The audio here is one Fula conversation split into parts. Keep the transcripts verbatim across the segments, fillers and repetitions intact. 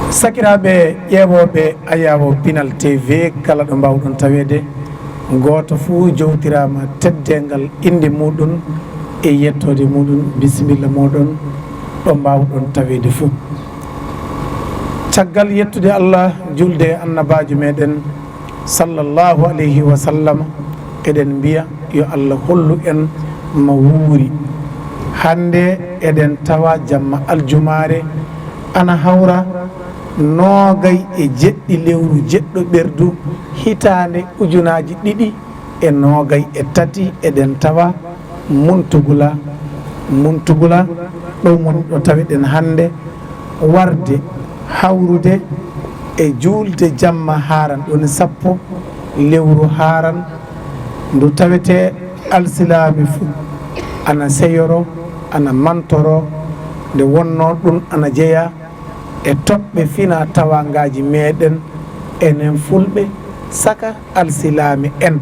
Sakiraaɓe ƴeewooɓe Ayaawo Pinal T V, kala ɗo mbaawɗon taweede, gooto fuu jowtiraama teddeengal innde muuɗum e yettoode muuɗum. Bisimilla mooɗon ɗo mbaawɗon taweede fuu. Caggal yettude Allah, juulde e Annabaajo meeɗen, sallallahu alayhi wa sallam, eɗen mbiya yo Allah hollu en mo wuuri. Hannde eɗen tawa jamma aljumaare ana hawra noogay e jeɗɗi lewru jeɗɗo ɓerdu hitaande ujunaaji ɗiɗi e noogay e tati, eɗen tawa Muntugula, Muntugula, ɗo woni ɗo taweɗen hannde, warde hawrude e juulde jamma haaran, ɗo woni sappo lewru haaran, ndu tawetee alsilaami fuu ana seyoro, ana mantoro, nde wonnoo ɗum ana jeyaa e toɓɓe fina tawangaaji meeɗen, enen Fulɓe, saka alsilaami en.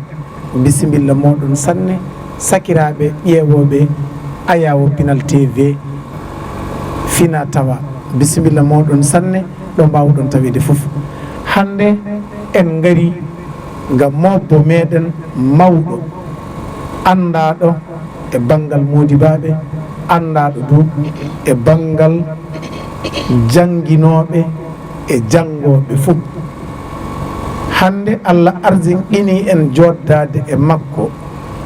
Bisimilla mooɗon sanne, sakiraaɓe ƴeewooɓe Ayaawo Pinal T V fina tawa. Bisimilla mooɗon sanne, ɗo mbaawɗon taweede fof. Hannde en ngari ngam moobbo meeɗen mawɗo, anndaaɗo e banngal moodibaaɓe, anndaaɗo du e banngal jannginooɓe e janngooɓe fof. Hannde Allah arsinqinii en jooɗdaade e makko,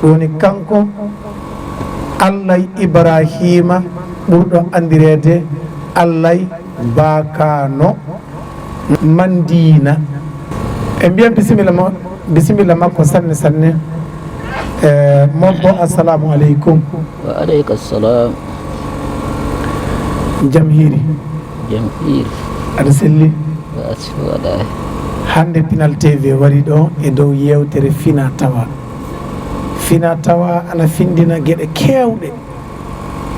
ɗum woni kanko Allay Ibrahiima ɓurɗo anndireede Allay Baakano Mandiina. En mbiyan bisimilla mo, bisimilla makko sanne sanne. Eh, moobbo, assalamu aleykum. Wa aleyka salam. Jam hiiri? Jam hiiri. Aɗa selli? Wa asfi waɗaay. Hannde Pinal T V wari ɗo e dow yeewtere fina tawa. Fina tawa ana findina geɗe keewɗe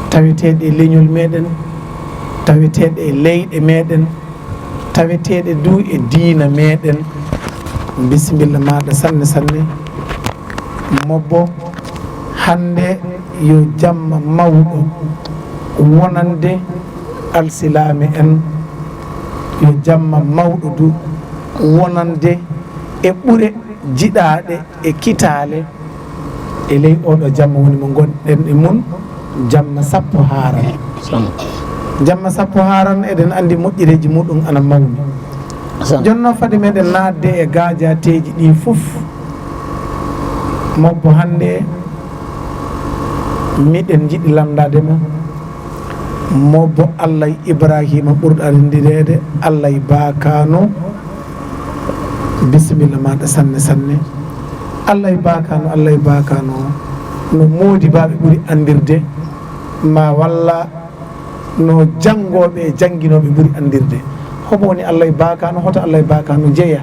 taweteeɗe e leñol meeɗen, taweteeɗe e leyɗe meeɗen, taweteeɗe du e diina meeɗen. Bisimilla maaɗa sanne sanne. Moobbo, hannde yo jamma mawɗo wonande alsilaame en, yo jamma mawɗo du wonande e ɓure jiɗaaɗe e kitaale e ley oɗo jamma woni mo ngonɗen e mun, jamma sappo haaran. Sam. Jamma sappo haaran, eɗen anndi moƴƴereeji muɗum ana mawni. Sam. Jonno fade meɗen naatde e gaajateeji ɗi fof, moobbo, hannde miɗen njiɗi lanndaade ma. Moobbo, Allay Ibrahiima ɓurɗo anndireede Allay Baakano, bisimilla maaɗa sanne sanne. Allay Baakano, Allay Baakano, no moodibaaɓe ɓuri anndirde ma, walla no janngooɓe e jannginooɓe ɓuri anndirde? Homo woni Allay Baakano? Hoto Allay Baakano jeya?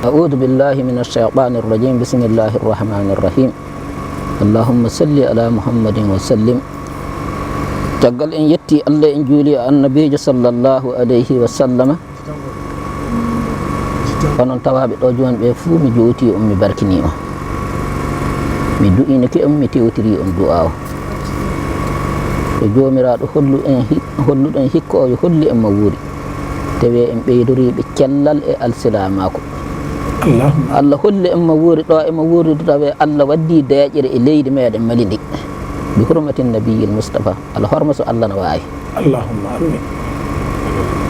أعوذ بالله من الشيطان الرجيم. بسم الله الرحمن الرحيم. اللهم صل على محمد وسلم. Caggal en yetti Allah, en juuli e Annabiijo sallallahu alayhi wa sallama, onon tawaaɓe ɗo jooni ɓe fuu, mi jowtii on, mi barkinii on, mi du'inike on, mi tewtirii on du'aawo. Yo Joomiraaɗo hollu en hi-, holluɗo en hikka o, yo hollu en mo wuuri. Tawee en ɓeydoriiɓe cellal e alsilaamaaku. Allahumma. Allah holli en mo wuuri ɗo, e mo wuuri ɗo, tawee Allah waddii deeƴere e leydi meeɗen Mali ndi. Bi hurmati nabiyil Mustafa. Allah horma so Allah no waawi. Allahumma amin.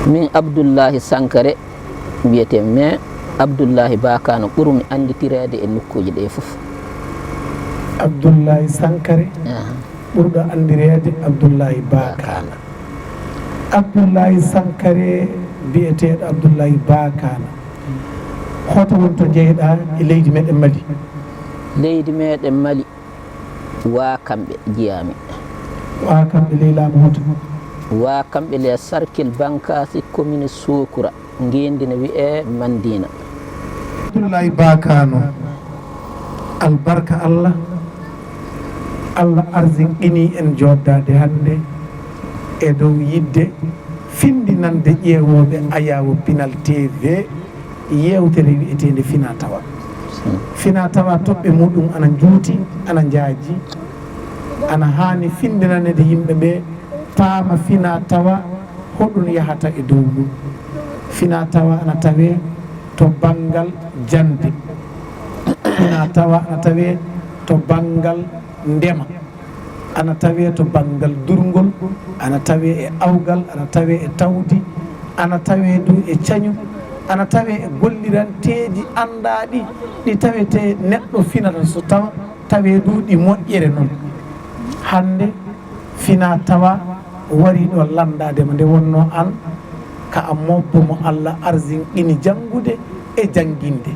Min Abdullahi Sankare wiyetee, mais Abdullahi Baakano ɓurmi annditireede e nokkuuji ɗe fof. Abdullahi Sankare, aha, ɓurɗo anndireede Abdullahi Baakano. Abdullahi Sankare, biyeteeɗo Abdullahi Baakano, hoto woni to njeyɗaa e leydi meɗen Mali? Leydi meɗen Mali, Waakamɓe njiyaami. Waakamɓe ley laamu hoto? Waakamɓe ley sarkil Bankaasi, komine Sookura, ngeenndi ne wiyee Mandiina. Abdullahi Baakano, albarka Allah, Allah arsinqinii en jooɗdaade hannde e dow yiɗde finndinande ƴeewooɓe Ayaawo Pinal T V yeewtere wiyeteende Fina Tawa. Fina Tawa toɓɓe muɗum ana njuuti, ana njaaji, ana haani finndinaneede yimɓe ɓe paama Fina Tawa hoɗum yahata e dow mum. Fina tawa ana tawee to banngal jannde. Fina tawa ana tawee to banngal ndema. Ana tawee to banngal durngol, ana tawee e awgal, ana tawee e tawdi, ana tawee du e cañu, ana tawee e golliranteeji anndaaɗi ɗi tawetee neɗɗo finata so tawa tawee du ɗi moƴƴere noon. Hannde fina tawa warii ɗo lanndaade ma nde wonnoo aan ka a mobbo mo Alla arsinqini janngude e jannginde.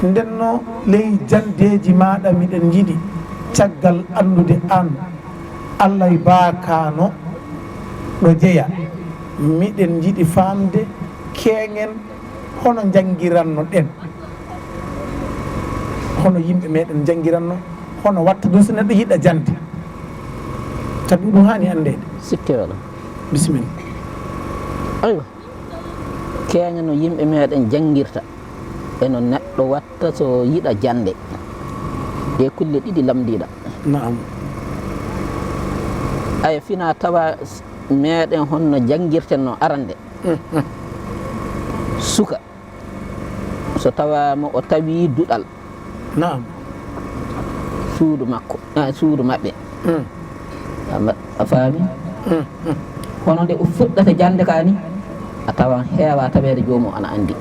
Ndennoo ley janndeeji maaɗa miɗen njiɗi caggal anndude aan Alla e baakaano ɗo jeyaa. Miɗen njiɗi faamde keeŋen hono njanngiranno ɗen. Hono yimɓe meɗen njanngiranno, hono watta ɗum so neɗɗo yiɗa jannde. Tawi ɗum haani anndeede. Sikke wala. Bisimilla. Aywa. Keeŋa no yimɓe meɗen janngirta, e no neɗɗo watta so yiɗa jannde. Ɗe kulle ɗiɗi lamndiiɗa. Naam. Aya fina tawa s-, meɗen honno janngirten no arande. Mm, mm. Suka. So tawaama o tawii duɗal. Naam. Suudu makko, ah, suudu maɓɓe. Mm. A ma-, a faami? Mm, mm. Kono nde o fuɗɗata jannde ka ni, a tawan heewa taweede joomum ana anndi.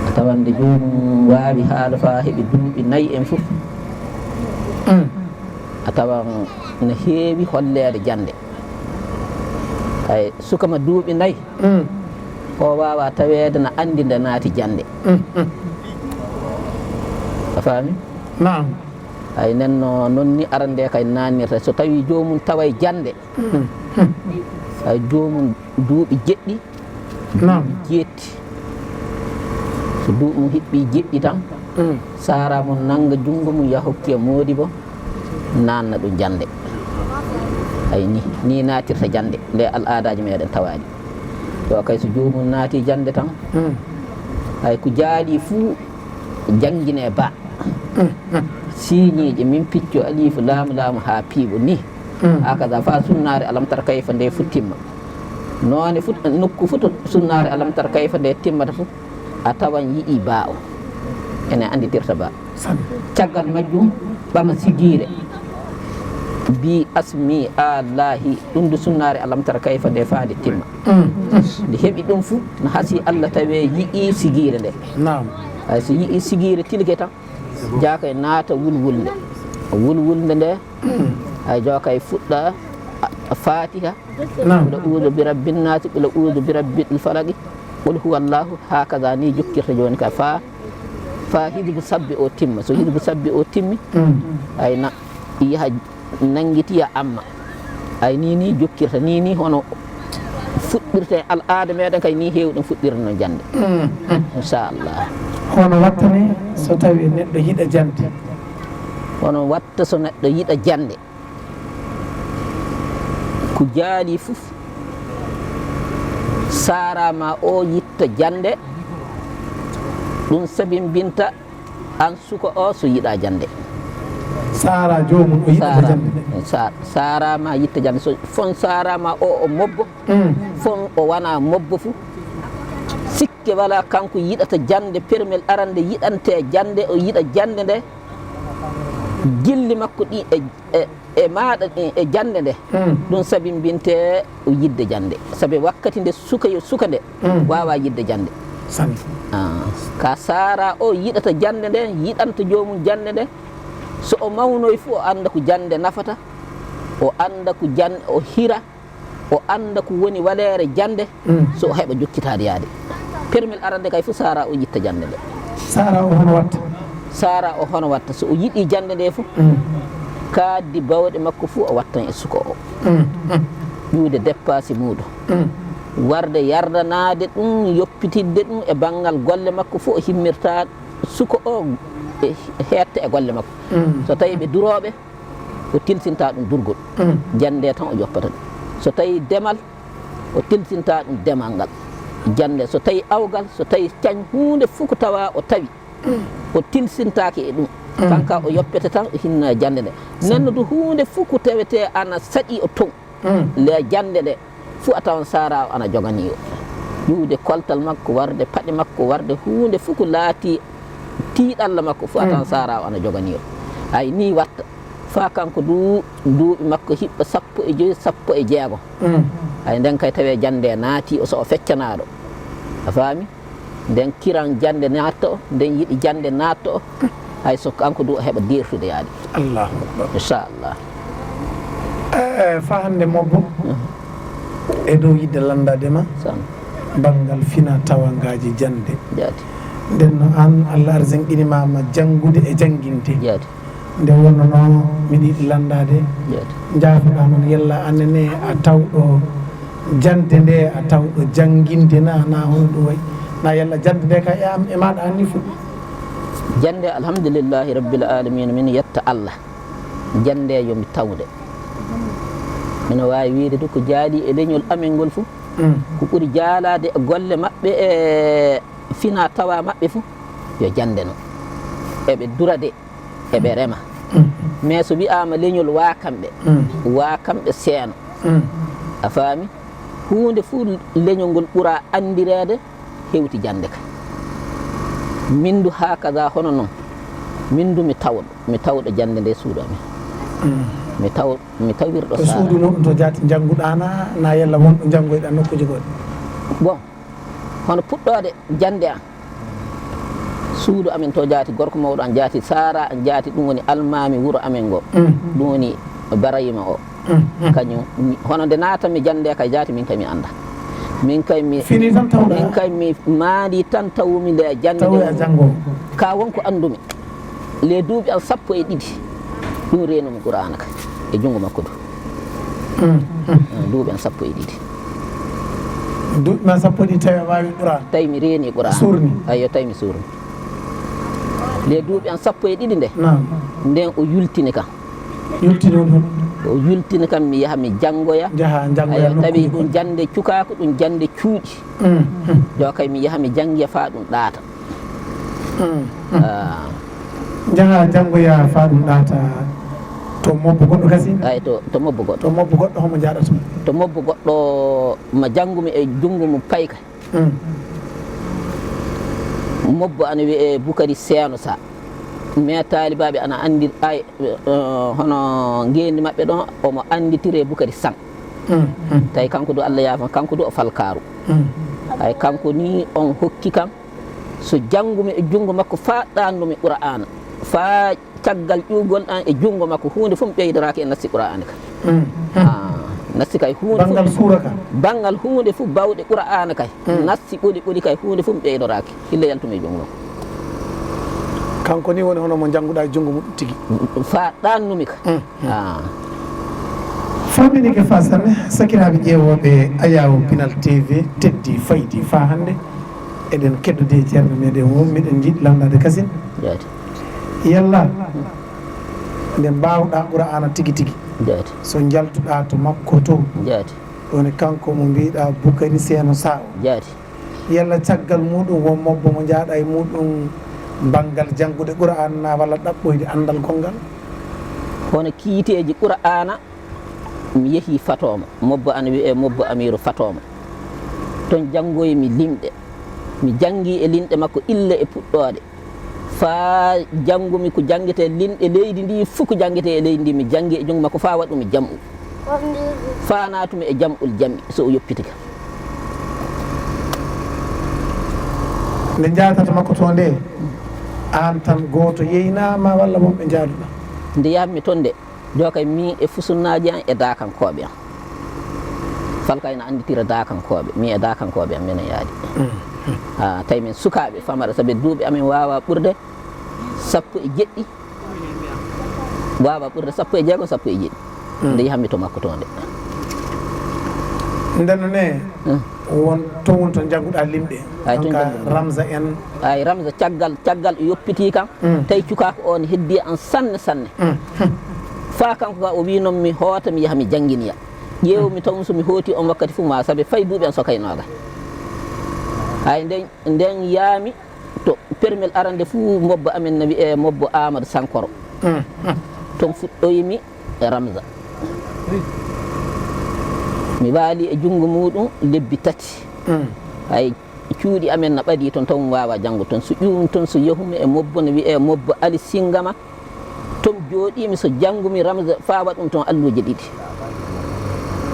A tawan nde joomum waawi haala faa heɓi duuɓi nayi en fof. Mm. A tawan ne heewi holleede jannde. Hay suka ma duuɓi nayi, mm, o waawaa taweede na anndi nde naati jannde. Mm, mm. A faami? Naam. Hay nen no, non ni arande kay naannirta. So tawii joomum taway jannde, mm, mm, hay joomum duuɓi jeɗɗi, naam, jeetti. So duuɓi mum hiɓɓii jeɗɗi tan, mm, saara mum nannga junngo mum yaha hokki e moodibo, naanna ɗum jannde. Ay ni, ni naatirta jannde, nde al'aadaaji meɗen tawaaɗi. Yo kay so joomum naati jannde tan, mm, ay ko jaaɗi fuu janngine ba. Mm, mm. Siiñiiji min picco alifu laamu laamu haa piiɓo ni. Mm. Hakaza faa sunnaare alam tara kayfa nde futtimma. Noone fut-, nokku fuu to sunnaare alam tara kayfa nde timmata fuu, a tawan yiɗi ba o. Ene annditirta ba. Sami. Caggal majjum, ɓama sigiire. Bi asmi Allahi, ɗum ndu sunnaare alam tara kayfa nde faade timma. Mm. Nde heɓi ɗum fuu, no hasi Allah tawee yiɗi sigiire nde. Naam. Hay so yiɗi sigiire tilke tan, jaaka e naata wulwulnde. Wulwulnde nde, mm, hay jaaka e fuɗɗa a-, a Faatiha. Naam. Qul a'uudu bi rabbin naasi, qul a'uudu bi rabbil falaqi, qul huwallaahu, hakaza ni jokkirta jooni ka faa, faa hizbu sabbi o timma. So hizbu sabbi o timmi, mm, ay na yaha nanngitiya amma. Ay ni ni jokkirta, ni ni hono fuɗɗirta e al'aada meɗen kay ni heewɗen fuɗɗirde no jannde. Mm, mm. Inchallah. Hono watta ni so tawi neɗɗo yiɗa jannde? Hono watta so neɗɗo yiɗa jannde? Ko jaali fof saarama o yitta jannde, ɗum sabimbinta aan suka o so yiɗa jannde. Saara joomum o yiɗata jannde. Sa-, saarama yitta jannde. So fon saarama o, o mobbo, mm, fon o wana mobbo fu, sikke wala kanko yiɗata jannde, permel arande yiɗante jannde, o yiɗa jannde nde, gilli makko ɗi e, e, e maaɗa ɗi e jannde nde, mm, ɗum sabimbinte o yiɗde jannde. Sabi wakkati nde suka yo suka nde, mm, waawa yiɗde jannde. Sami. Ah, ka saara o yiɗata jannde nde, yiɗanta joomum jannde nde. So o mawnoy fu o annda ko jannde nafata, o annda ko jan-, o hira, o annda ko woni waleere jannde, mm, so o heɓa jokkitaade yaade. Permel arande kay fu saara o yitta jannde nde. Saara o hono watta? Saara o hono watta? So o yiɗi jannde nde fu, mm, kaaddi bawɗe makko fu o wattan e suka o. Mm, mm. Ƴuwde deppaasi muuɗum. Mm. Warde yardanaade ɗum, yoppitidde ɗum e banngal golle makko fu o himmirta suka o e heetta e golle makko. Mm. So tawi ɓe durooɓe, o tilsinta ɗum durgol. Mm. Jannde tan o yoppata ɗum. So tawi demal, o tilsinta ɗum demal ngal. Jannde, so tawi awgal, so tawi cañ huunde fof ko tawa o tawi, mm, o tilsintaake e ɗum. Mm. Kanka o yoppete tan, o hinna jannde nde. Sa- Nenno du huunde fof ko tawetee ana saɗi o toon. Mm. Le jannde nde fof a tawan saara o ana joganii o. Ƴuwde koltal makko, warde paɗe makko, warde huunde fof ko laati tiiɗalla makko fof, a tawan saara o ana joganii o. Ay, nii watta. Faa kanko du, duuɓi makko hiɓɓa sappo e joy, sappo e jeego. Ay, nden kay tawee jannde naatii o, so o feccanaaɗo. A faami? Nden kiran jannde naatto o, nden yiɗi jannde naatto o. Hay so kanko du o heɓa deertude yaade. Allahu Akbar. Inchallah. Eh, faa hannde Mobbo, e dow yiɗde lanndaade ma, Sam. Banngal fina tawangaaji jannde. Jaati. Nden no aan, Allah arsinqini ma ma janngude e jannginde. Jaati. Nde wonnoo miɗo yiɗi lanndaade, Jaati. Njaafoɗaa noon, yalla aan ne a tawɗo jannde nde, a tawɗo jannginde na, na hono ɗum wayi? Na yalla jannde nde ka e am, e maaɗa aan ni fuɗɗi? Jannde, alhamdulillahi rabbil alamina, min yetta Allah. Jannde yo mi taw nde. Mino waawi wiyde du ko jaali e leñol amen ngol fof, ko ɓuri jaalaade e golle maɓɓe e fina tawa maɓɓe fof, yo jannde no. Eɓe dura de, eɓe rema. Mais so wiyaama leñol waa kamɓe, waa kamɓe seeno. A faami? Huunde fof leñol ngol ɓura anndireede, hewti jannde ka. Min du haakaza hono noon. Min du mi tawɗo, mi tawɗo jannde nde suudu amen. Mi taw, mi tawirɗo To saara. Suudu muɗum to jaati njannguɗaa na, na yalla wonɗo njanngoyɗaa nokkuuji goɗɗi? Bon, hono puɗɗoode jannde am. Suudu amen to jaati, gorko mawɗo an jaati, saara an jaati, ɗum woni almaami wuro amen ngo. Ɗum woni Barayima o. Kañum, mi- hono nde naatanmi jannde kay jaati, min kay mi annda. Min kay mi, Fini tan tawɗaa? Min kay mi maandi tan tawumi nde jannde. Tawi a janngo? Ka wonko anndumi. Le duuɓi an sappo e ɗiɗi. Ɗum reenumi Qur'aana kay. E junngo makko du. Duuɓi an sappo e ɗiɗi. Duuɓi ma sappo e ɗiɗi tawi a waawi Qur'aana? Tawi mi reeni Qur'aana. Suurni? Ayyo, tawi mi suurni. Le duuɓi an sappo e ɗiɗi nde. Naam. Nden o yultini kam. Yultini on ɗum? O yultini kam mi yaha mi janngoya. Njaha njanngoya Ayyo, tawi nokkuuji ɗum jannde cukaaku, ɗum jannde cuuɗi. Mm, mm, Yo kay mi yaha mi janngoya faa ɗum ɗaata. mm. Ah, Njaha janngoya faa ɗum ɗaata to mobbo goɗɗo kasi? Ay to, to mobbo goɗɗo. To mobbo goɗɗo homo njaaɗata? To mobbo goɗɗo ma janngumi e junngo mum payka. Mm. Mobbo ana wiyee Bukari Seeno Sa. Mais taalibaaɓe ana anndi ay, eh, hono ngeenndi maɓɓe ɗon, omo annditiree Bukari San. Mm, mm. Tawi kanko du Allah yaafan, kanko du o falkaaru. Mm. Ay kanko ni on hokki kam, so janngumi e junngo makko faa ɗaannumi Qur'aana, faa caggal ƴuugol ɗan e junngo makko, huunde fof mi ɓeydoraaki e nassi Qur'aana ka. Mm, mm. Ah, nassi kay huunde fof. Banngal suura ka? Banngal huunde fof bawɗe Qur'aana kay. Mm. Nassi ɓoli ɓoli kay huunde fof mi ɓeydoraaki. Hille yaltumi e junngo makko. Kanko ni woni hono mo njannguɗaa e junngo muɗum tigi? Faa ɗaannumi ka. Mm, mm. Ah. Famminike faa sanne, sakiraaɓe ƴeewooɓe Ayaawo Pinal T V, teddi faydi faa hannde. Eɗen keddodii e ceerno meɗen o, miɗen njiɗi lanndaade kasin. Jaati. Yalla, nde mbaawɗaa Qur'aana tigi tigi? Jaati. So njaltuɗaa to makko to? Jaati. Woni kanko mo mbiiɗaa Bukari Seeno Sa o? Jaati. Yalla caggal muɗum won mobbo mo njaaɗaa e muɗum banngal janngude Qur'aana na walla ɗaɓɓoyde anndal gonngal? Hono kiiteeji Qur'aana mi yehii Fatooma, mobbo ana wiyee mobbo Amiiru Fatooma. Ton janngoymi limɗe. Mi janngii e limɗe makko illa e puɗɗoode. Faa janngumi ko janngetee limɗe leydi ndi, fof ko janngetee e leydi ndi, mi janngi e junngo makko faa waɗumi jam'u. Faa naatumi e jam'ul jam'i, so o yoppiti kam. Nde njaatata makko to nde, aan tan gooto yeynaa ma walla wonɓe njaaduɗaa? Nde yahatmi ton nde, Jooni kay, miin e fusunnaaji am e daakankooɓe am. Falka ina annditira daakankooɓe, miin e daakankooɓe am, minen yaadi. Ah, tawi min sukaaɓe famara, sabi duuɓi amen waawaa ɓurde sappo e jeɗɗi, waawaa ɓurde sappo e jeego, sappo e jeɗɗi. Nde yahanmi to makko to nde. Nden ne, won to won to njannguɗaa limɗe? Ay, to njannguɗaa. Ramza en. Ay, Ramza, caggal, caggal o yoppitii kam, tawi cukaaku o ne heddii am sanne, sanne. Faa kanko ka o wii noon mi hoota, mi yaha mi jannginoya. Ƴeew mi taw so mi hooti on wakkati fof ma sabe fay duuɓi am so kay nooga. Ay, nden, nden yaami to permel arande fuu mobbo amen na wiyee mobbo Amadou Sankoro. Ton fuɗɗoymi e Ramza. Mi waali e junngo muuɗum lebbi tati. Hay cuuɗi amen na ɓadii toon, toon mi waawaa janngude toon. So ƴuwmi toon, so yahumi e mobbo no wiyee Mobbo Ali Singama, toon jooɗiimi, so janngumi Ramza faa waɗumi toon alluuje ɗiɗi.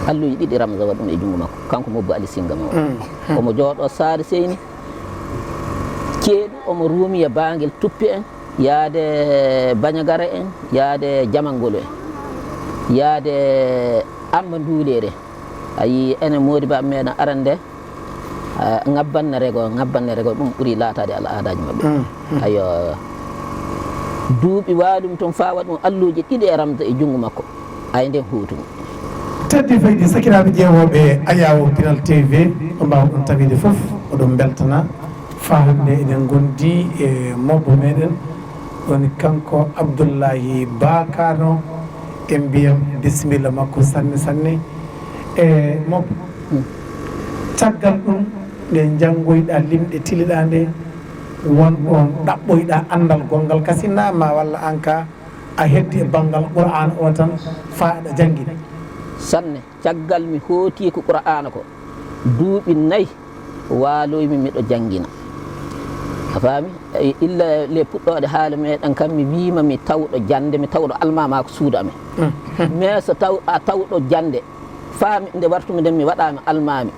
Alluuje ɗiɗi Ramza waɗumi e junngo makko, kanko Mobbo Ali Singama o. Mm. Omo jooɗoo Saare Seyni, Ceeɗu, omo ruumi e baangel Tuppi en, yaade Bañagara en, yaade Jamangol en, yaade Amba Nduuleere. A yii enen moodibaaɓe meɗen arande, ah, ŋabbanne rego, ŋabbanne rego, ɗum ɓuri laataade al aadaaji maɓɓe. Mm, mm. Ayo, duuɓi waalumi toon faa waɗum alluuje ɗiɗi e Ramza e junngo makko. Ay nden huutumi. Teddi faydi sakiraaɓe ƴeewooɓe Ayaawo Pinal T V, ko mbaawɗon tawiide fof, oɗon mbeltana. Faa hannde eɗen ngondi e mobbo meɗen, woni kanko Abdullahi Ba Kano. En mbiyam bisimilla makko sanne sanne. E mobbo, caggal ɗum, nde njanngoyɗaa limɗe tiliɗaa nde, won ɗoon ɗaɓɓoyɗaa anndal gonngal kasinna ma, walla aan ka a heddi e banngal Qur'aana o tan faa aɗa janngina? Sanne, caggal mi hootii ko Qur'aana ko, duuɓi nayi waaloymi miɗo janngina. A faami? E illa le puɗɗoode haala meɗen kam, mi wiima mi tawɗo jannde, mi tawɗo almaama ko suudu amen. Mm. Mais so taw, a tawɗo jannde, faa mi, nde wartumi nden mi waɗaama almaami.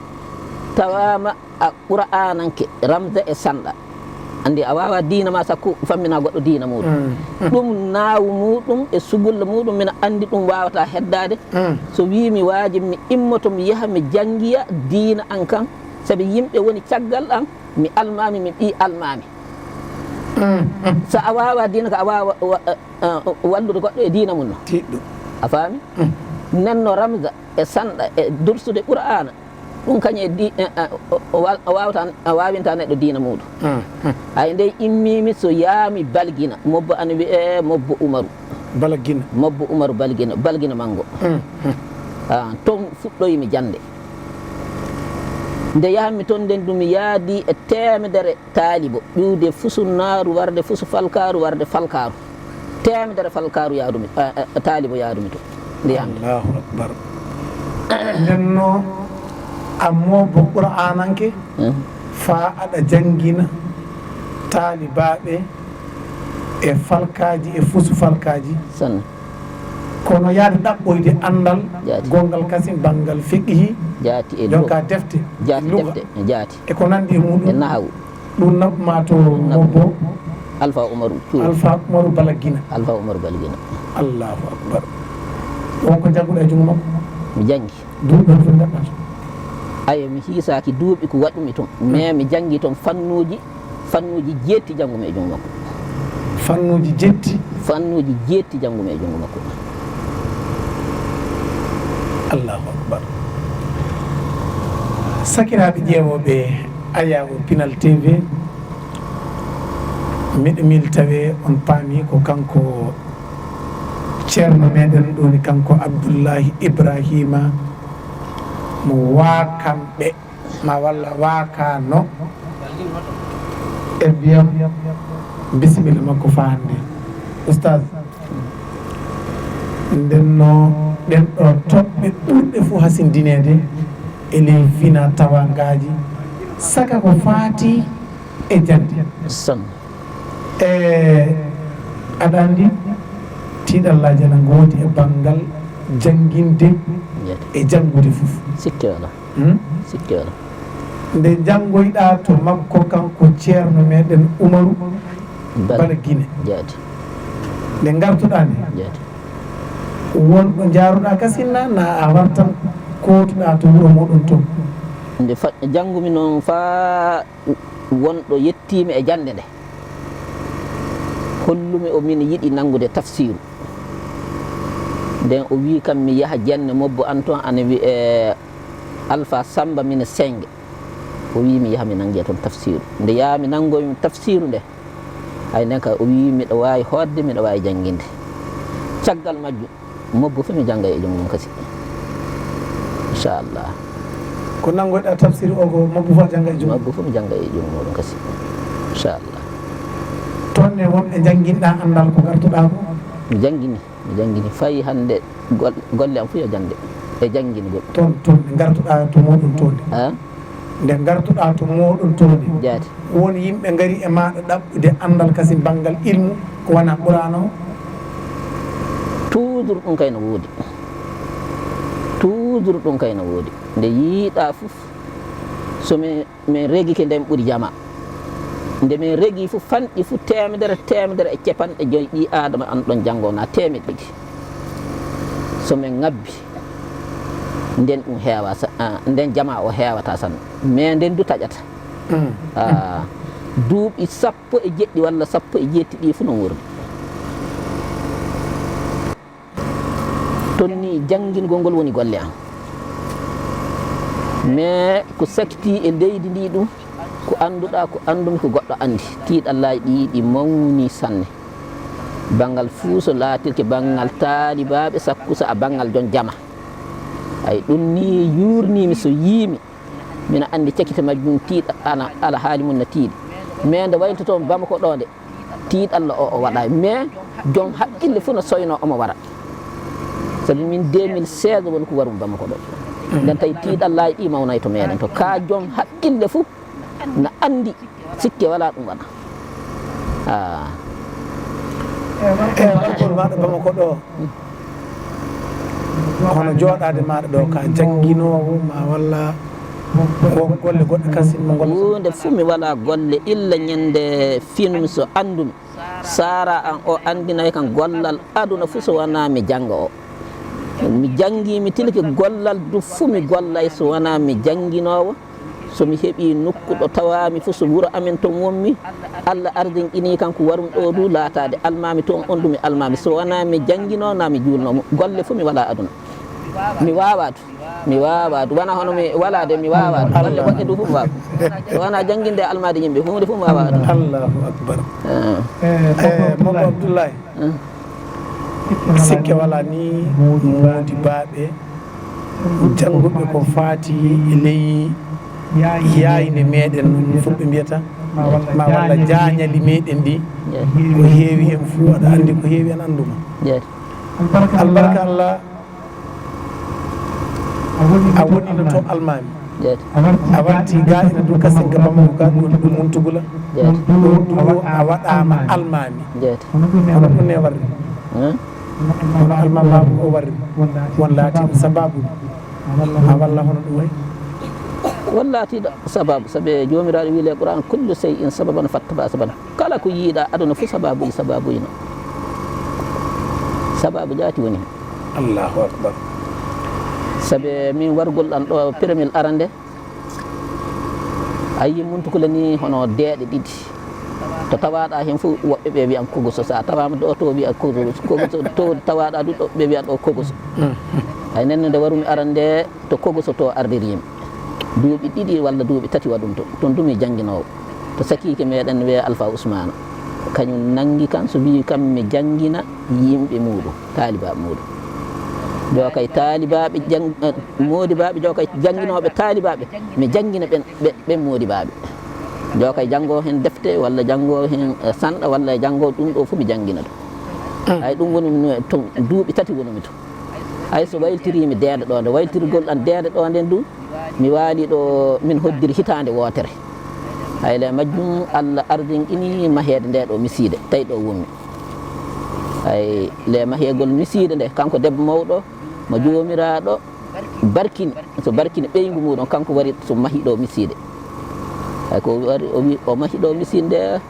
Tawaama a Qur'aananke, Ramza e sanɗa. Anndi a waawaa diina ma sakko fammina goɗɗo diina muuɗum. Mm. Mm. Ɗum naawu muuɗum e sugulla muuɗum, mina anndi ɗum waawataa heddaade. Mm. So wii mi waaji, mi immoto, mi yaha, mi janngiya diina an kan. Sabi yimɓe woni caggal an, mi almaami, mi ɓii almaami. Mm, mm. So a waawaa diina ka, a waawaa wa-, eh, eh, wallude goɗɗo e diina mum no. Tiiɗɗo. A faami? Mm. Nden no Ramza e sanɗa e dursude Qur'aana, ɗum kañum e di-, eh, eh, o, o wa-, o waawata, o waawinta neɗɗo diina muuɗum. Mm, mm. Ay, nde immiimi, so yaami Balgina, mobbo ana wiyee Mobbo Umaru. Balgina. Mobbo Umaru Balgina, Balgina Manngo. Mm, mm. Ah, toon fuɗɗoymi jannde. Nde yahmi toon nden, ɗum yaadi e teemedere taalibo, ƴuwde fusunnaaru, warde fusu falkaaru, warde falkaaru. Teemedere falkaaru yaadumi, eh, eh, taalibo yaadumi to, nde yahmi to. Allahu Akbar. Nden no a mobbo Qur'aananke, hmm, faa aɗa janngina taalibaaɓe e falkaaji, e fusu falkaaji. Sanne. Kono yaade ɗaɓɓoyde anndal, jaati, gonngal kasin, banngal fiqihi, jaati e jonka luga, defte, jaati luga, defte, jaati, e ko nanndi e muɗum. E nahawu. Ɗum naɓ ma to mobbo? Alfa Umaru Cuuɗi. Alfa Umaru Balagina. Alfa Umaru Balagina. Allahu Akbar. On ko jannguɗa e junngo makko? Mi janngi. Duuɓi hono foti ngaɗɗa to? Ayo, mi hiisaaki duuɓi ko waɗumi toon. Hmm. Mais mi janngi toon fannuuji, fannuuji jeetti janngumi e junngo makko. Fannuuji jeetti? Fannuuji jeetti janngumi e junngo makko. Allahu Akbar. Sakiraaɓe ƴeewooɓe Ayaawo Pinal T V, miɗo miili tawee on paami ko kanko ceerno meɗen, ɗo woni kanko Abdullahi Ibrahima mo Waakanɓe, ma walla Waakano. En mbiyam bisimilla makko faa hannde. Ustaz, nden no ɗen ɗo toɓɓe ɓurɗe fof hasindineede e ley fina tawangaaji, saka ko faati e jannde. Sanne. E aɗa anndi, tiiɗallaaji ana ngoodi e banngal jannginde, jaati, e janngude fof. Sikke alaa. Hmm? Sikke alaa. Nde janngoyɗaa to makko, kanko ceerno meɗen Umaru Bala. Bala Gine. Jaati. Nde ngartuɗaa nde. Jaati. Won ɗo njaaruɗaa kasinna, na a wartan kootuɗaa to wuro moɗon toon? Nde fa-, janngumi noon faa won ɗo yettiimi e jannde nde. Hollumi o, miin yiɗi nanngude tafsiiru. Nden o wii kam mi yaha jenne mobbo an toon, ana wiyee Alfa Samba, mina Sennge. O wii mi yaha mi nannge toon tafsiiru. Nde yaha mi nanngoymi tafsiiru nde, hay nden kay o wii miɗo waawi hootde, miɗo waawi jannginde. Caggal majjum, mobbo fof mi janngay e junngo mum kasi. Inchallah. Ko nanngoyɗaa tafsir o, ko mobbo fof a jannga e junngo? Mobbo fof mi jannga e junngo muɗum kasi. Inchallah. Toon ne wonɓe njannginɗaa anndal ko ngartuɗaa ko? Mi janngini, mi janngini. Fayi hannde gol-, golle am fof yo jannde e janngingol. Toon, toon ɓe ngartuɗaa to muɗum toon? Ah? Nde ngartuɗaa to mooɗon toon nde, jaati, won yimɓe ngari e maaɗa ɗaɓɓude anndal kasin banngal ilmu ko wonaa Qur'aana o? Toujours ɗum kay no woodi. Toujours ɗum kay no woodi. Nde yiiɗaa fof, so mi min regike nden ɓuri jama. Nde min regi fof fanɗi fof teemedere, teemedere e capanɗe joyi ɓii aadama an ɗon janngo na teemeɗɗe ɗiɗi. So min ŋabbi, nden ɗum heewa, nden jama o heewata sanne. Mais nden du taƴata. Duuɓi sappo e jeɗɗi walla sappo e jeetti ɗi fof no wuurdi. Tonni janngingol ngol woni golle am. Mais ko sakiti e leydi ndi ɗum, ko annduɗaa, ko anndumi, ko goɗɗo anndi. Tiiɗallaaji ɗi, ɗi mawni sanne. Banngal fuu so laatirke banngal taalibaaɓe, sakkusa a banngal jon jama. Ay ɗum ni yuurnimi so yiimi. Mina anndi cakite majjum tiiɗa, ana alhaali mum na tiiɗi. Mais nde wayntoto Bamako ɗo nde, tiiɗalla o o waɗa. Mais jom haqqille fuu no soyno omo wara. Sabi min deux mille seize woni ko warum Bamako ɗo. Nden tawi tiiɗallaaji ɗi mawnay to meɗen to. Ka jom haqqille fuu na anndi sikke wala ɗum waɗa. Ah. E wargol maɗa Bamako ɗo, hono jooɗaade maɗa ɗo ka jannginoowo ma walla won golle goɗɗe kasin mo gollata? Huunde fuu mi wala golle illa ñande finumi so anndumi. Saara an o anndinay kan gollal aduna fuu so wona mi jannga o. Mi janngi mi tilke gollal du fuu mi gollay so wona mi jannginoowo. So mi heɓii nokku ɗo tawaami fof, so wuro amen toon wonmi, Alla ardinɗinii kanko warum ɗo du laataade almaami toon, on du mi almaami. So wonaa mi jannginoo naa mi juulnoo, golle fof mi walaa aduna. Mi waawaa du, mi waawaa du. Wonaa hono mi walaa de, mi waawaa du. Golle goɗɗe du fof mi waawaa. So wonaa jannginde e almaade yimɓe, huunde fof mi waawaa aduna. Allahu akbar. Eh, Mawɗo Abdullahi. Sikke walaa ni moodibaaɓe jannguɓe ko faati e ley yaayinde meɗen, no fulɓe mbiyata, ma walla jaañali meɗen ndi, ko heewi heen fuu aɗa anndi, ko heewi en annduma. Albarka Allah, a wonino to almaami, a warti ga ina du kasin ka Bamako ga, ɗum ɗum Muntugula, ɗum du a waɗaama almaami. Hono ɗum ne warri? Hono almaamaaku o warri? Won laatiiɗo sabaabu ma walla hono ɗum wayi? Won laatiiɗo sabaabu, sabi Joomiraaɗo wii le Qur'aan, kullu sey in sababan fattaba sababan. Kala ko yiiɗaa aduna fof sabaabuji sabaabuji no. Sabaabu jaati woni heen. Allahu akbar. Sabi min wargol ɗan ɗo premier arande, a yii Muntukula ni hono deeɗe ɗiɗi. To tawaɗaa heen fof woɓɓe ɓe wiyan kogoso, so a tawaama ɗo to wiya kogoso, kogoso to tawaɗaa du ɗo ɓe wiyan ɗo kogoso. Hay nden no nde warumi arande to kogoso to ardiriimi. Duuɓi ɗiɗi walla duuɓi tati waɗum to. Toon du mi jannginoowo. To sakiike meɗen wiyee Alfa Usmaana. Kañum nanngi kam so wii kam mi janngina yimɓe muuɗum, taalibaaɓe muuɗum. Jokay taalibaaɓe jang-, eh, moodibaaɓe, jokay jannginooɓe taalibaaɓe, mi janngina ɓen, ɓe, ɓen moodibaaɓe. Jokay janngoo heen defte walla janngoo heen, eh, sanɗa walla janngoo ɗum ɗo fof mi janngina ɗum. Ay ɗum woni mi no-, to duuɓi tati wonumi to. Hay so wayltiriimi deende ɗo nde, wayltirgol ɗan deende ɗo nden du, mi waali ɗo min hoddiri hitaande wootere. Hay le majjum Alla ardinɗini maheede nde ɗo misiide, tawi ɗo wonmi. Hay le maheegol misiide nde, kanko debbo mawɗo mo Joomiraaɗo barkini, so barkini ɓeyngu muuɗum, kanko wari so mahi ɗo misiide. Hay ko wari o wi o mahi ɗo misiide nde,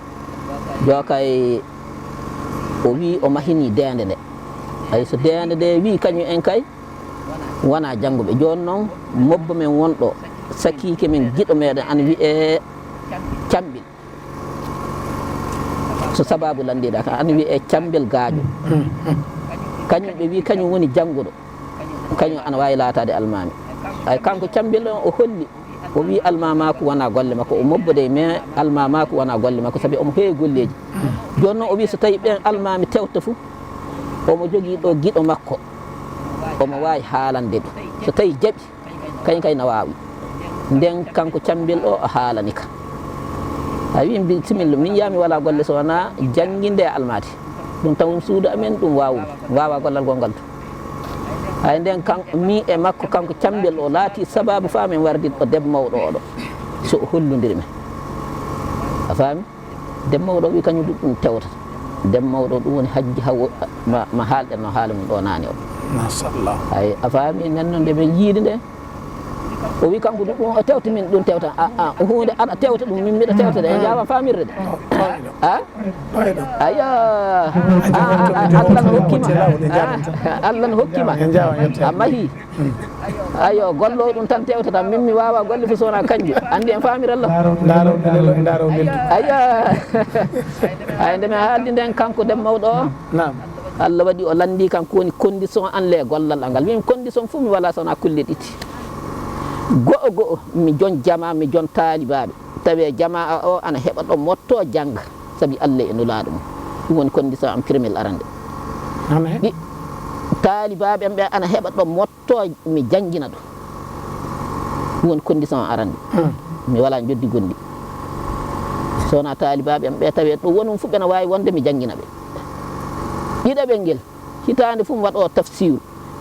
jokay o wi o mahini deende nde. Hay so deende nde wi kañum en kay, wonaa jannguɓe. Jooni noon, mobbo men wonɗo, sakiike men, giɗo meɗen, ana wiyee Cambil. So sabaabu lanndiiɗaa kam, ana wiyee Cambil Gaajo. Kañum ɓe wi kañum woni jannguɗo. Kañum ana waawi laataade almaami. Ay, kanko Cambil on, o holli, o wi almaamaaku wonaa golle makko, o mobbo dey, mais almaamaaku wonaa golle makko, sabi omo heewi golleeji. Jooni noon, o wi so tawi ɓeen almaami tewta fof, omo jogii ɗo giɗo makko, omo waawi haalande ɗum. So tawi jaɓi, kañum kay na waawi. Nden kanko Cambil o, o haalani ka. A wi, bisimilla, min yaha mi walaa golle so wonaa jannginde e almaadi. Ɗum tan woni suudu amen, ɗum waawumi. Mi waawaa gollal gonngal to. Hay nden kan, min e makko, kanko Cambil o laatii sabaabu faa min wardi ɗo debbo mawɗo oɗo. so o hollondiri men. A faami? Dem mawɗo o wi kañum ɗum, ɗum tewtata. Dem mawɗo ɗum woni hajji haw ma, ma haalɗen no haala mum ɗo naane o. Machallah. Ay, a faami, nen noon nde men yiide nde, o wi kanko ɗum, ɗum o tewta, min ɗum tewta. A, a, huunde aɗa tewta ɗum, min miɗa tewta de. En jaawa faamirde de. A? Aywa. A, a, a, Allah no hokkima. A, Allah no hokkima. A mahi. Ayo, gollo ɗum tan tewtata, min mi waawa golle fof so wonaa kanjum. Anndi en faamir Allah. Ndaaro, ndaaro, ndaaro, ndaaro, ndaaro. Ayya. Ay, nde mi haaldi nden kanko dem mawɗo o. Naam. Allah waɗi o lanndi kan ko woni condition an le gollal an ngal. Min condition fof mi wala so wonaa kulle ɗiɗi. Go'o go'o, mi jon jamaa, mi jon taalibaaɓe. Tawi jamaa o ana heɓa ɗo motto jannga. Sabi Allah e Nulaaɗo mum. Ɗum woni condition am premier arande. Ɗi taalibaaɓe am ɓe ana heɓa ɗo motto mi janngina ɗum. Ɗum woni condition arande. Hmm. Mi wala njoddi gonɗi. So wonaa taalibaaɓe am ɓe tawi ɗo wonum fof ɓena waawi wonde mi janngina ɓe. Ɗiɗaɓel ngel, hitaande fof mi waɗo tafsiru.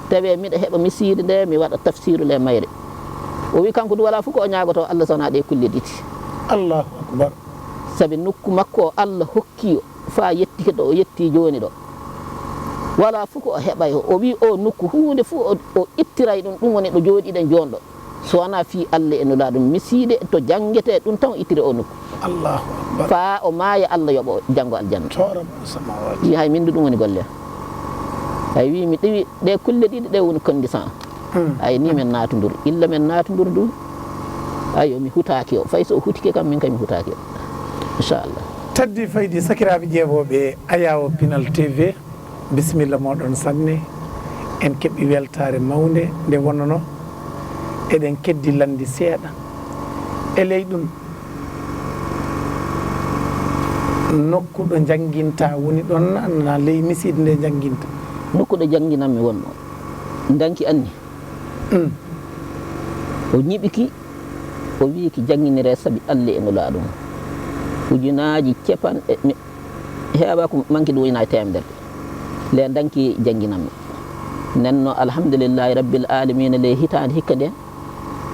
Tawi miɗa heɓa misiide nde mi waɗa tafsiru le mayre. O wi kanko du wala fof ko o ñaagoto Allah so wonaa ɗe kulle ɗiɗi. Allahu akbar. Sabi nokku makko o Allah hokki o faa yettike ɗo o yetti jooni ɗo. Wala fof ko o heɓay o. O wi o nokku huunde fof o, o ittiray ɗum, ɗum woni ɗo jooɗiɗen jooni ɗo. So wonaa fii Allah e Nulaaɗo mum, misiide to janngete ɗum tan o ittiri o nokku. Allahu akbar. Faa o maaya Allah yoɓo janngo aljanna. Tooram samawati. Wi hay min du ɗum woni golle. Hay wi mi ɗewi ɗe kulle ɗiɗi ɗe woni condition. Hmm. Ay, ni men naatunduri. Illa men naatunduri du. Ayo, mi hutaaki o. Fay so o hutike kam, min kay mi hutaaki o. Inchallah. Teddi faydi sakiraaɓe ƴeewooɓe Ayawo Pinal T V, bisimilla mooɗon sanne. En keɓi weltaare mawnde nde wonnono eɗen keddi lanndi seeɗa. E ley ɗum, nokku ɗo njannginta woni ɗon, na ley misiide nde njannginta? Nokku ɗo jannginanmi wonno, danki anni. Mm. O ñiɓi ki, o wi ki jannginire sabi Allah e Nulaaɗo mum. Ujunaaji capanɗe, mi heewa ko manki ɗum ujunaaji teemedere. Le danki jannginanmi. Nen no alhamdulillahi rabbil alamina le hitaande hikka nde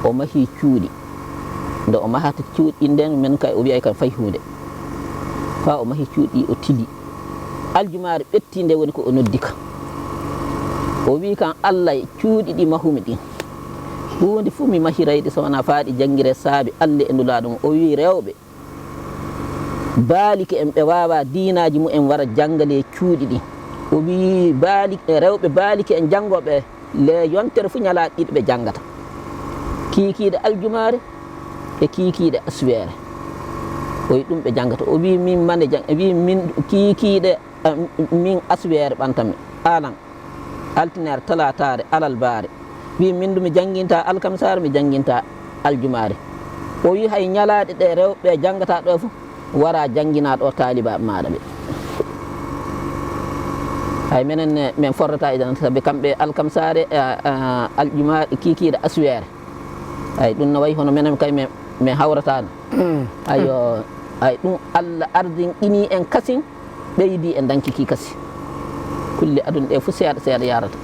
o mahi cuuɗi. Nde o mahata cuuɗi nden men kay o wiyay kam fay huunde. Faa o mahi cuuɗi o tili. Aljumaare ɓetti nde woni ko o noddi kam. O wi kam Allah cuuɗi ɗi mahumi ɗin. Huunde fuu mi mahirayɗi so wonaa faa ɗi janngire saabi Allah e Nulaaɗo mum. O wi rewɓe baalike en ɓe waawa diinaaji mumen wara jannga le cuuɗi ɗin. O wi baali-, rewɓe baalike en janngooɓe le yontere fuu ñalaaɗe ɗiɗi ɓe janngata. Kiikiiɗe aljumaare e kiikiiɗe asuweere. O wi ɗum ɓe janngata. O wi min mane jang-, wi min kiikiiɗe, eh, min asuweere ɓantanmi. Alan. Altine, talaataare, alarbaare. Wi min du mi jannginta alkamisaare, mi jannginta aljumaare. O wi hay ñalaaɗe ɗe rewɓe janngata ɗo fof, wara janngina ɗo taaliba maaɗa ɓe. Hay menen ne, men forrata e jan, sabi kamɓe alkamisaare, eh, eh, aljumaare, kiikiiɗe asuweere. Ay, ɗum no wayi hono menen kay men, men hawrataano. Mm. Ayo, ay, ɗum Allah ardinɗini en kasin, ɓeydi e danki ki kasi. Kulle aduna ɗe fof seeɗa seeɗa yarata.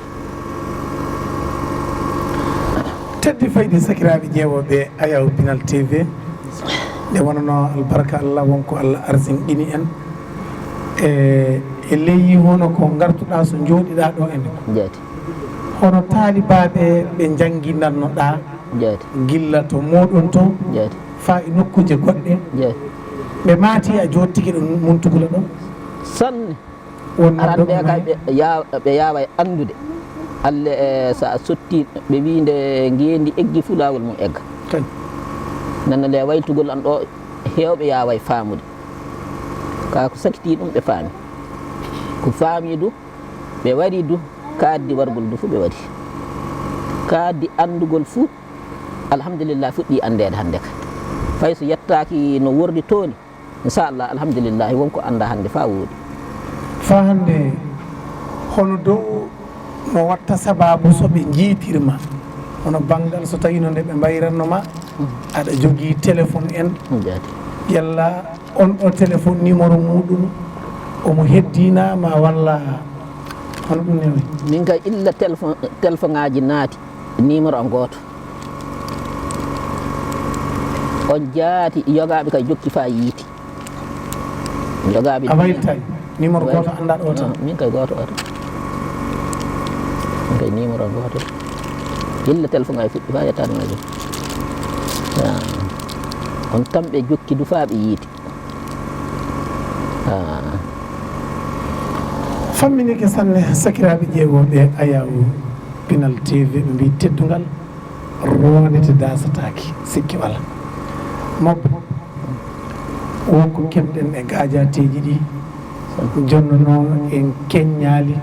Teddi faydi sakiraaɓe ƴeewooɓe Ayaw Pinal T V. Nde wonano albarka Allah wonko Allah arsinɗini en. E, e ley hono ko ngartuɗaa so njooɗiɗaa ɗo ene. Jaati. Hono taalibaaɓe ɓe njannginannoɗaa Jaati. Gilla to mooɗon to, Jaati. Faa e nokkuuje goɗɗe. Jaati. Ɓe maati a jooɗtike ɗo Muntugula ɗo? Sanne. Won arande noddooɓe kay ɓe yaa-, ɓe yaaway anndude. Alle, eh, so a sotti ɓe wii nde ngeendi eggi fuu laawol mum egga. Kay. Nana le waytugol an ɗo heewɓe yaaway faamude. Kaa ko sakitii ɗum ɓe faami. Ko faami du, ɓe wari du, kaaddi wargol du fuu ɓe wari. Kaaddi anndugol fuu, alhamdulillah, fuɗɗii anndeede hannde ka. Fay so yettaaki no worri tooni, inchallah, alhamdulillah, won ko annda hannde faa wooɗi. Faa hannde, hono dow no watta sabaabu so ɓe njiitirma? Hono banngal so tawii no nde ɓe mbayranno ma, aɗa jogii téléphone en. Jaati. Yalla on ɗo téléphone numéro muuɗum, omo heddina ma walla hono ɗum ne wayi? Min kay illa téléphone, téléphone ŋaaji naati, numéro am gooto. On jaati yogaaɓe kay jokki faa yiiti. Yogaaɓe A waytaani. Numéro Wayti. Gooto anndaa ɗo tan. Ah, min kay gooto o tan. Min kay numéro gooto. Illa téléphone ay fuɗɗi faa yettaade ma jam. Ah. On tan ɓe jokki du faa ɓe yiiti. Ah. Famminike sanne sakiraaɓe ƴeewooɓe Ayaw Pinal T V, ɓe mbii teddungal roondete daasataake, sikke walaa. Mobbo, wonko keɓɗen e gaajaateeji ɗi, jonnoo en keññaali,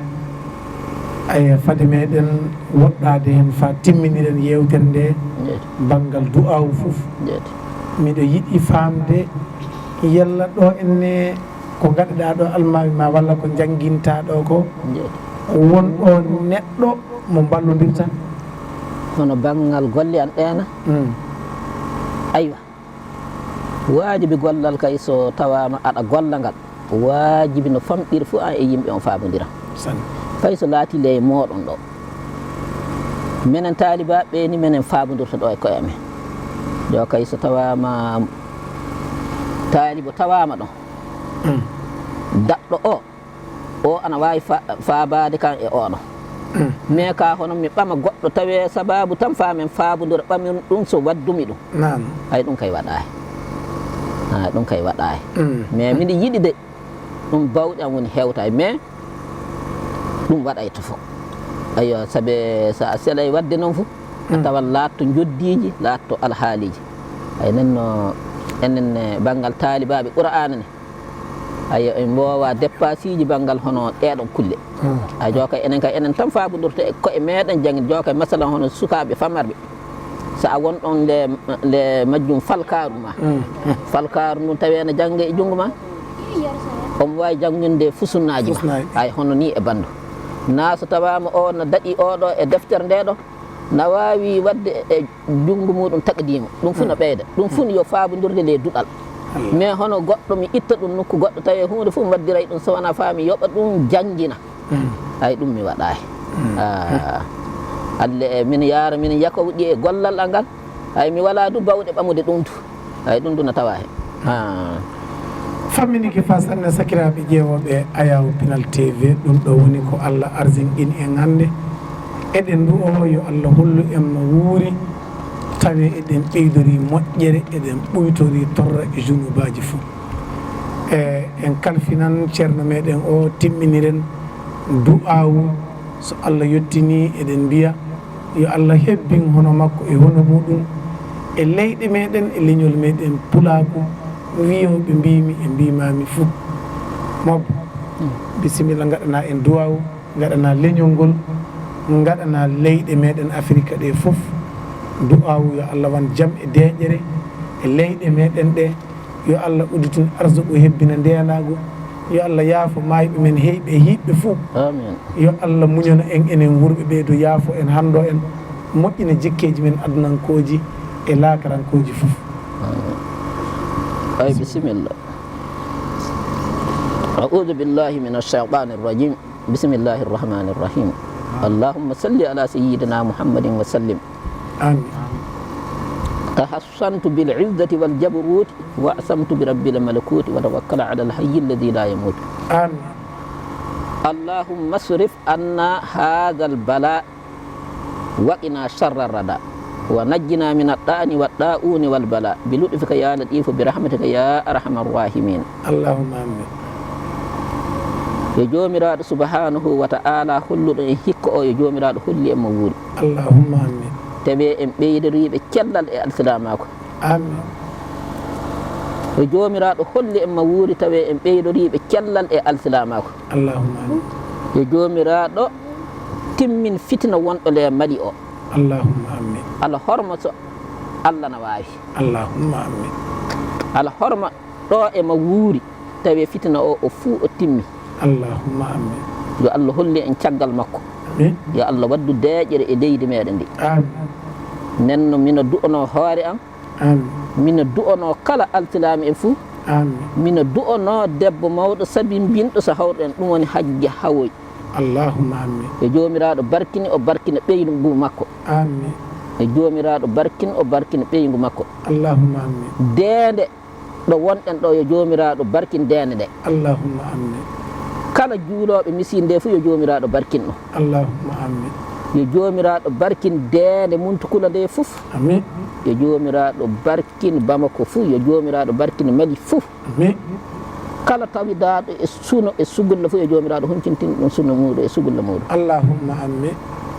aya fade meɗen woɗɗaade heen faa timminiren yeewtere nde, banngal du'aawu fof. Miɗo yiɗi faamde yalla ɗo enne ko ngaɗaɗaa ɗo almaami ma walla ko njanngintaa ɗo ko, won ɗo neɗɗo mo mballondirta? Hono banngal golle an ɗeena. Mm. Aywa. Waajibi gollal kay so tawaama aɗa golla ngal, waajibi no famɗiri fof an e yimɓe on faabondira. Fay so laatii ley mooɗon ɗo. Menen taalibaaɓe ɓe ni menen faabondirta ɗo e koye amen. Yo kay so tawaama taalibo tawaama ɗon. Mm. Daɗɗo o, o ana waawi fa- faabaade kan e oɗo. Mm. Mais ka hono mi ɓama goɗɗo tawee sabaabu tan faa men faabondira ɓamin ɗum so waddumi ɗum. Naam. Ay ɗum kay waɗaay. Ay ɗum kay waɗaay. Mm. Mais miɗo yiɗi de ɗum bawɗi am woni hewtaay mais ɗum waɗayta fof. Aywa sabe so a selay waɗde noon fof a mm. Tawan laatto njoddiiji laatto alhaaliiji. Ay nen no enen banngal taalibaaɓe qur'aana ne. Ayo en mboowa deppaasiiji banngal hono ɗeeɗon kulle. A jooka enen kay enen tan faabondirta e koye meeɗen jangde jooka e masalan hono sukaaɓe famarɓe. So a won ɗon nde nde majjum falkaaru ma. Falkaaru ndun tawi ene jannge e junngo ma. Omo waawi jannginde fusunnaaji ma. Ay hono nii e banndu. Na so tawaama o no daɗi oɗo e deftere nde ɗo. Na waawi waɗde e junngo muuɗum taqdiima ɗum fof no ɓeyda ɗum fof no yo faabondirde le duɗal. Mais hono goɗɗo mi itta ɗum nokku goɗɗo tawi huunde fof mi waddiray ɗum so wonaa faa mi yoɓa ɗum janngina. Ay ɗum mi waɗaay. Alle e min yaara min yakowɗi e gollal angal. Ay mi walaa du bawɗe ɓamude ɗum du. Ay ɗum du no tawa he. Famminike faa sanne sakiraaɓe ƴeewooɓe Ayaw Pinal T V, ɗum ɗo woni ko Allah arsinqini en hannde. Eɗen ndu'oo yo Allah hollu en no wuuri, tawee eɗen ɓeydorii moƴƴere, eɗen ɓuytorii torra e junubaaji fof. E en kalfinan ceerno meɗen o, timminiren du'aawu, so Allah yottinii eɗen mbiya, yo Allah hebbin hono makko e hono muɗum e leyɗe meɗen e leñol meɗen pulaaku, wiyooɓe mbiimi e mbiimaami fuu. Mobbo, bisimilla ngaɗanaa en duwaawu, ngaɗanaa leñol ngol, ngaɗanaa leyɗe meɗen Afirika ɗe fof du'aawu, yo Allah wan jam e deeƴere e leyɗe meɗen ɗe. Yo Allah udditin arsuku, hebbina ndeenaagu. Yo Allah yaafo maayɓe men, heyɓe e hiiɓɓe fuu. Yo Allah muñana en enen wuurɓe, ɓeydo yaafo en, hanndo en, moƴƴina jikkeeji men adunankooji e laakarankooji fof. Ay bisimilla. A'uudu billaahi mina shaytaani rajiim. Bismillaahi rahmaani rahiim. Allahumma salli ala sayyidina Muhammadin wa sallim. Amin. Tahassantu bil izzati wal jabaruuti wa aqsamtu bi rabbil malakuuti wa tawakkal ala al hayyi alladhi la yamuutu. Amin. Allahumma asrif anna hadha al bala wa qina sharra rada wa najjina min ad da'ni wad da'uni wal bala bi lutfika ya latifu bi rahmatika ya arhamar rahimin. Allahumma amin. Yo Joomiraaɗo subhaanahu wa ta'aalaa holluɗo en hikka o, yo Joomiraaɗo holli en mo wuuri. Allahumma amin. Tawee en ɓeydoriiɓe cellal e alsilaamaaku. Amin. Yo Joomiraaɗo holli en mo wuuri, tawee en ɓeydoriiɓe cellal e alsilaamaaku. Allahumma amin. Yo Joomiraaɗo timmin fitina wonɗo le Mali o. Allahumma amin. Alhorma so Allah na waawi. Allahumma amin. Alhorma ɗo e mo wuuri, tawi fitina o, o fuu o timmi. Allahumma amin. Yo Allah hollu en caggal makko. Amin. Yo Allah waddu deeƴere e leydi meɗen ndi. Amin. Nenno mino du'ono hoore am. Amin. Mino du'ono kala alsilaami en fuu. Amin. Mino du'ono debbo mawɗo sabimbinɗo so hawruɗen, ɗum woni Hajja Hawoy. Allahumma amin. Yo Joomiraaɗo barkini, o barkina ɓeyngu makko. Amin. Yo Joomiraaɗo barkin, o barkina ɓeyngu makko. Allahumma amin. Deende ɗo wonɗen ɗo, yo Joomiraaɗo barkin deende nde. Allahumma amin. Kala juulooɓe misiide nde fof, yo Joomiraaɗo barkin ɗum. Allahumma amin. Yo Joomiraaɗo barkin deende Muntukula nde fof. Amin. Yo Joomiraaɗo barkin Bamako fof. Yo Joomiraaɗo barkin Mali fof. Amin. Kala tawidaaɗo e suno e sugulla fof, yo Joomiraaɗo huncintin ɗum suno muuɗum e sugulla muuɗum. Allahumma amin.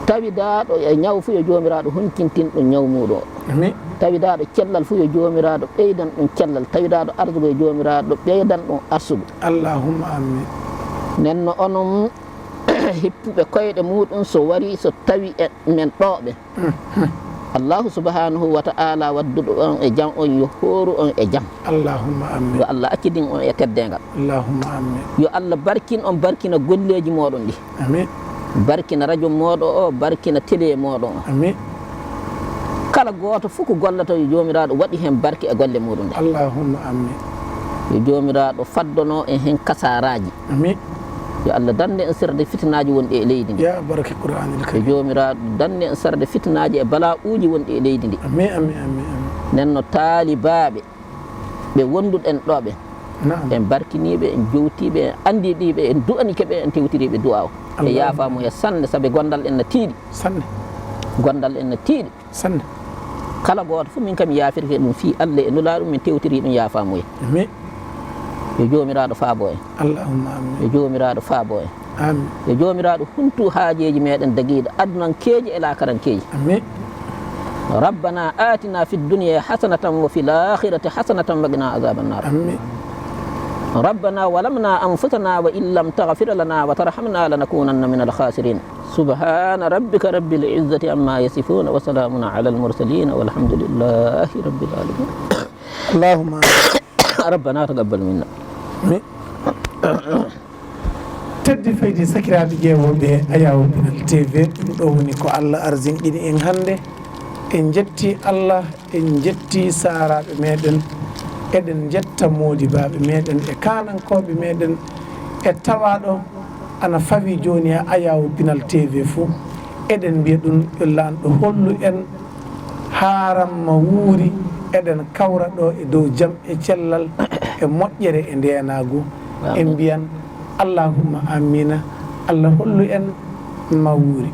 Tawidaaɗo e ñaw fof, yo Joomiraaɗo huncintin ɗum ñaw muuɗum o. Amin. Tawidaaɗo cellal fof, yo Joomiraaɗo ɓeydan ɗum cellal. Tawidaaɗo arsugo, yo Joomiraaɗo ɓeydan ɗum arsugo. Allahumma amin. Nden no onon hippuɓe koyɗe muuɗum, so wari, so tawi e men ɗooɓe. Allahu subhanahu wa ta'ala wadduɗo on e jam on yo hooru on e jam. Allahumma amin. Yo Allah accindin on e teddeengal. Allahumma amin. Yo Allah barkin on, barkina golleeji mooɗon ɗi. Amin. Barkina rajo mooɗo o, barkina télé mooɗo o. Amin. Kala gooto fof ko gollata yo Joomiraaɗo waɗi heen barke e golle muuɗum ɗe. Allahumma amin. Yo Joomiraaɗo faddono en heen kasaaraaji. Amin. Yo Allah dande en sarde fitinaaji wonɗi e leydi ndi. Ya barke Qur'anil Yo Karim. Joomiraaɗo dande en sarde fitinaaji e bala'uuji wonɗi e leydi ndi. Amin, amin, amin, amin. Nden no taalibaaɓe ɓe wonduɗen ɗo ɓe. Naam. En barkiniiɓe, en jowtiiɓe, en anndiiɗiiɓe, en du'anike ɓe, en tewtiriiɓe du'a o. Ɓe Allah. Yaafa mo e sanne, sabe gondal en na tiiɗi. Sanne. Gondal en na tiiɗi. Sanne. Kala gooto fof min kam mi yaafirke ɗum fii Allah e Nulaaɗo, min tewtiri ɗum yaafamuya. Amin. Yo Joomiraaɗo faabo en. Allahumma amin. Yo Joomiraaɗo faabo en. Amin. Yo Joomiraaɗo huntu haajeeji meɗen dagiiɗo adunankeeji e laakarankeeji. Amin. ربنا آتنا في الدنيا حسنة وفي الآخرة حسنة وقنا عذاب النار. Amin. ربنا ظلمنا أنفسنا وإن لم تغفر لنا وترحمنا لنكونن من الخاسرين. سبحان ربك رب العزة عما يصفون وسلام على المرسلين والحمد لله رب العالمين. Allahumma. ربنا تقبل منا. Amin. Teddi faydi sakiraaɓe ƴeewooɓe Ayaw Pinal T V, ɗum ɗo woni ko Allah arzinɗini en hannde. En njetti Allah, en njetti saaraaɓe meɗen, eɗen njetta moodibaaɓe meɗen e kaanankooɓe meɗen e tawaaɗo ana fawi jooni e Ayaw Pinal T V fof. Eɗen mbiya ɗum yo Laanɗo hollu en haaram ma wuuri, eɗen kawra ɗo e dow jam e cellal e moƴƴere e ndeenaagu. Amin. En mbiyan allahumma amina, Allah hollu en ma wuuri.